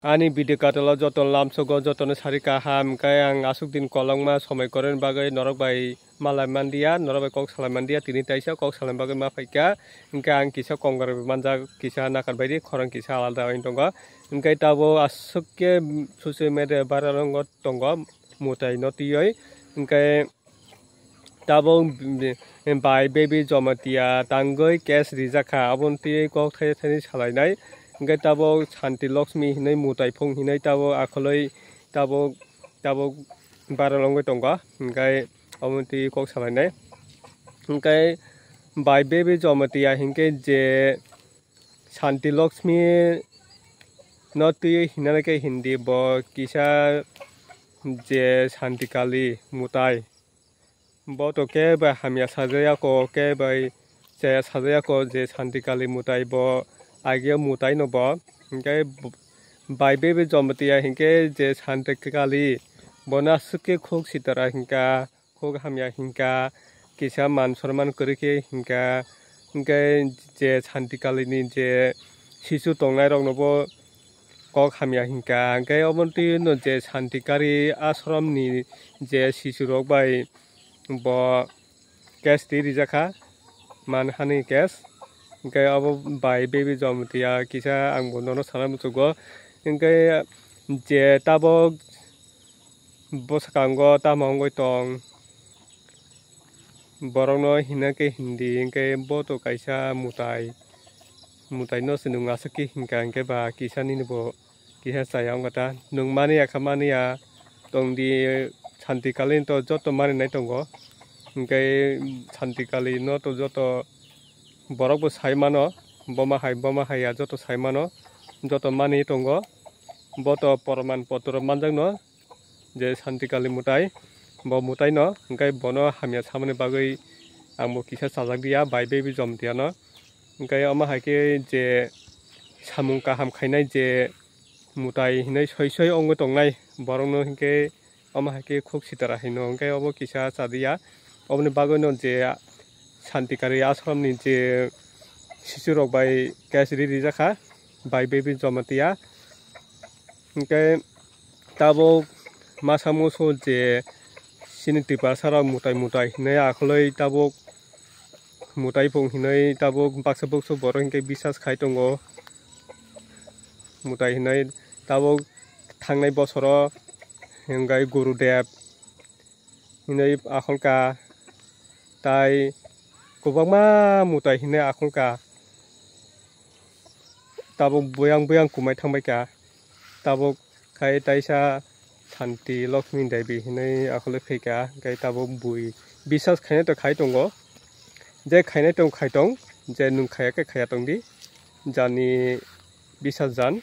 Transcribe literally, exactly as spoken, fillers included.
Ani video katalo joto lamsogo, jotono sari kaham, hwnkhe ang aswk din kolokma somoi koroni bagwi norok bai malai mandiya, norok bai kok salai mandiya, tini taisa kok salai bagwi ma phaikha, hwnkhe ang kisa kongar manjak, kisa nakar baidi khorang kisa alada wng tongo, hwnkhe tabuk aswk khe social media viral wngwi tongo, mwtai no twiwi, hwnkhe tabuk bai Baby Jamatia tangwi case rijak kha, aboni twi kok thai thani salainai. Hwnkhe tabuk Santi Lakshmi hinwi mwtai phung hinwi tabuk akhulwi tabuk, tabuk viral wngwi tongo, hwnkhe aboni twi kok salainai. Hwnkhe bai Baby Jamatia hinkhe je Santi Lakshmi no twiwi hinani khe hindi bo kisa je Santi Kali mwtai. Bo to kebo hamya sajaya ko, kebo chaya sajaya ko je Santi Kali mwtai bo ageo mwtai no bo. Hwnkhe bai Baby Jamatia hinkhe je Santi Kali bono aswk khe khuk sitara hinkha, khuk hamya hinkha, kisa man sorman kwrwi khe hinkha, hwnkhe je Santi Kali ni je sisu tongnai rok no bo kok hamya hinkha, hwnkhe obo twi no je Santi Kali ashram ni je sisu rok bai bo case twi rijak kha, manhani case. Hwnkhe obo bai Baby Jamatia kisa ang bo nono sana muchugo. Hwnkhe je tabuk bwskango tamo wngwi tong, borokno hina khe hindi, hwnkhe bo to kaisa mwtai, mwtai no se nwng aswk khe hinkha, hwnkhe ba kisa nini bo kisa chaya wngkha ta. Nwng mani ya kha mani ya tong di, Santi Kali to joto mani nai tongo. Hwnkhe Santi Kali no to joto borok bo sai mano, boma hai, boma hai ya joto sai mano, joto mani tongo. Bo to porman potro manjak no je Santi Kali mwtai, bo mwtai no, hwnkhe bono hamya samani bagwi ang bo kisa chajak diya, bai Baby Jamatia no. Hwnkhe omo hai khe je samung kaham khainai je mwtai hinwi soi soi wngwi tongnai borokno, hwnkhe omo hai khe khuk sitara hino, hwnkhe obo kisa chadiya. Oboni bagwino je Santi Kali ashram ni je sisu rok bai case ri rijak kha, bai Baby Jamatia. Hwnkhe tabuk masa musu je chini Tiprasa rok mwtai mwtai hinwi akhulwi tabuk mwtai phung hinwi tabuk baksa buksu borok hinkhe bisas khai tongo. Mwtai hinwi tabuk thangnai bosoro hinkhe Gurudev hinwi akhulka, tai kwbangma mwtai hinwi akhulka, tabuk buyang buyang kwmai thangbaikha, tabuk khai taisa Santi Lakshmi Devi hinwi akhulwi phaikha, hwnkhe tabuk bui bisas khainai to khai tongo, je khainai tong khai tong, je nwng khaya khe khaya tongdi, jani bisas jan.